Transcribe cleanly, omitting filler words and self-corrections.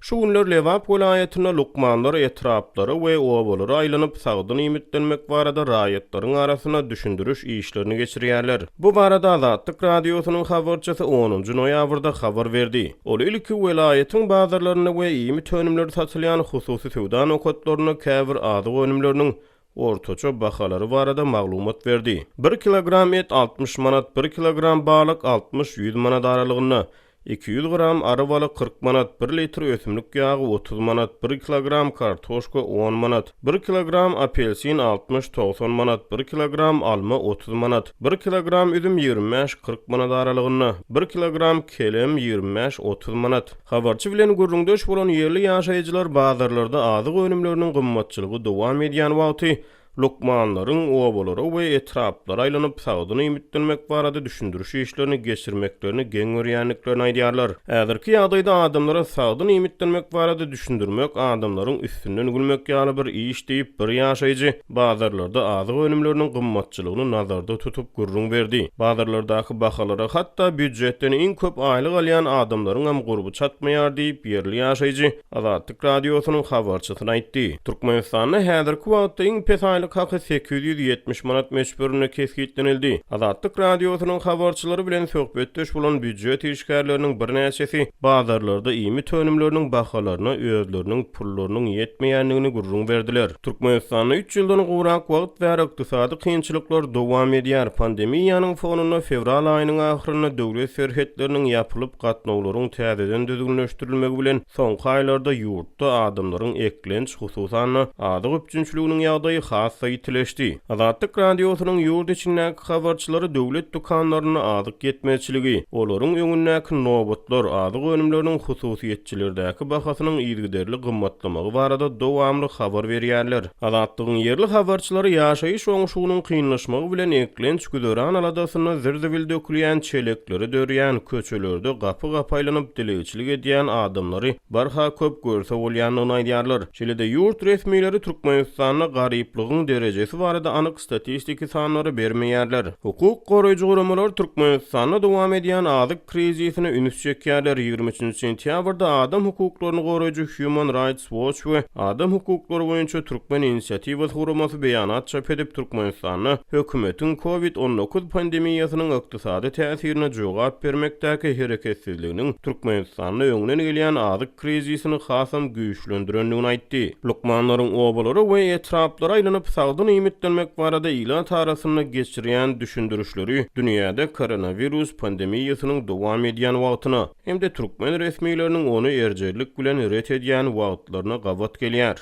Şu günler Lebap welaýatynda lukmanlar etraplara we obalara aýlanyp, sagdyn iýmitlenmek barada raýatlaryň arasynda düşündiriş işlerini geçirýärler. Bu barada Azatlyk Radiosynyň habarçysy onunjy noýabrda habar berdi. Ol ilki welaýatyň bazarlarynda we iýmit önümleri satylýan hususy söwda nokatlarynda käbir azyk önümleriniň ortaça bahalary barada maglumat berdi. Bir kilogram et 60 manat, bir kilogram balyk 60-100 manat aralygynda, 200 gram ary baly 40 manat, bir litr ösümlik ýagy 30 manat, bir kilogram kartoşka on manat, bir kilogram apelsin 60-90 manat, bir kilogram alma 30 manat, bir kilogram üzüm 25-40 manat aralygynda, bir kilogram kelem 25-30 manat. Habarçy bilen gürrüňdeş bolan ýerli ýaşaýjylar bazarlarda azyk önümleriniň gymmatçylygy dowam edýän wagty lukmanlaryň obalara we etraplara aýlanyp sagdyn iýmitlenmek barada düşündiriş işlerini geçirmeklerini geň görýändiklerini aýdýarlar. Häzirki ýagdaýda adamlara sagdyn iýmitlenmek barada düşündirmek adamlaryň üstünden gülmek ýaly bir iş diýip, bir ýaşaýjy bazarlarda azyk önümleriniň gymmatçylygyny nazarda tutup gürrüň berdi. Bazarlardaky bahalara hatda býujetden iň köp aýlyk alýan adamlaryňam gurby çatmaýar diýip, ýerli ýaşaýjy Azatlyk Radiosynyň habarçysyna aýtdy. Türkmenistanda häzirki wagtda iň pes aýlyk haky 870 manat möçberinde kesgitlenildi. Azatlyk Radiosynyň habarçylary bilen söhbetdeş bolan býujet işgärleriniň birnäçesi bazarlarda iýmit önümleriniň bahalaryna özleriniň pullarynyň ýetmeýändigini gürrüň berdiler. Türkmenistanda üç ýyldan gowrak wagt bäri ykdysady kynçylyklar dowam edýär. Pandemiýanyň fonunda fewral aýynyň ahyrynda döwlet serhetleriniň ýapylyp, gatnawlaryň täzeden düzgünleşdirilmegi bilen soňky aýlarda ýurtda adamlaryň eklenç, hususan-da, azyk üpjünçiliginiň ýagdaýy has-da ýitileşdi. Azatlyk Radiosynyň ýurt içindäki habarçylary döwlet dükanlarynda azyk ýetmezçiligi, olaryň öňündäki nobatlar, azyk önümleriniň hususyýetçilerdäki bahasynyň yzygiderli gymmatlamagy barada dowamly habar berýärler. Azatlygyň ýerli habarçylary ýaşaýyş oňşugynyň kynlaşmagy bilen eklenç-güzeran aladasynda zir-zibil dökülýän çelekleri dörýän, köçelerde gapy-gapy aýlanyp dilegçilik edýän adamlary barha köp görse bolýandygyny aýdýarlar. Şeýle-de ýurt resmileri Türkmenistanda garyplygyň derejesi barada anyk statistiki sanlary bermeýärler. Hukuk goraýjy guramalar Türkmenistanda dowam edýän azyk krizisine üns çekýärler. 23-nji sentýabrda adam hukuklaryny goraýjy Human Rights Watch we Adam hukuklary boýunça Türkmen inisiatiwasy guramasy beýanat çap edip, Türkmenistanda hökümetiň Covid 19 pandemiýasynyň ykdysady täsirine jogap bermekdäki hereketsizliginiň Türkmenistanda öňden gelýän azyk krizisini hasam güýçlendirendigini aýtdy. Lukmanlaryň obalara we etraplara aýlanyp sagdyn iýmitlenmek barada ilat arasynda geçirýän düşündirişleri dünýäde koronawirus pandemiýasynyň dowam edýän wagtyna hem-de türkmen resmileriniň ony erjellik bilen ret edýän wagtlaryna gabat gelýär.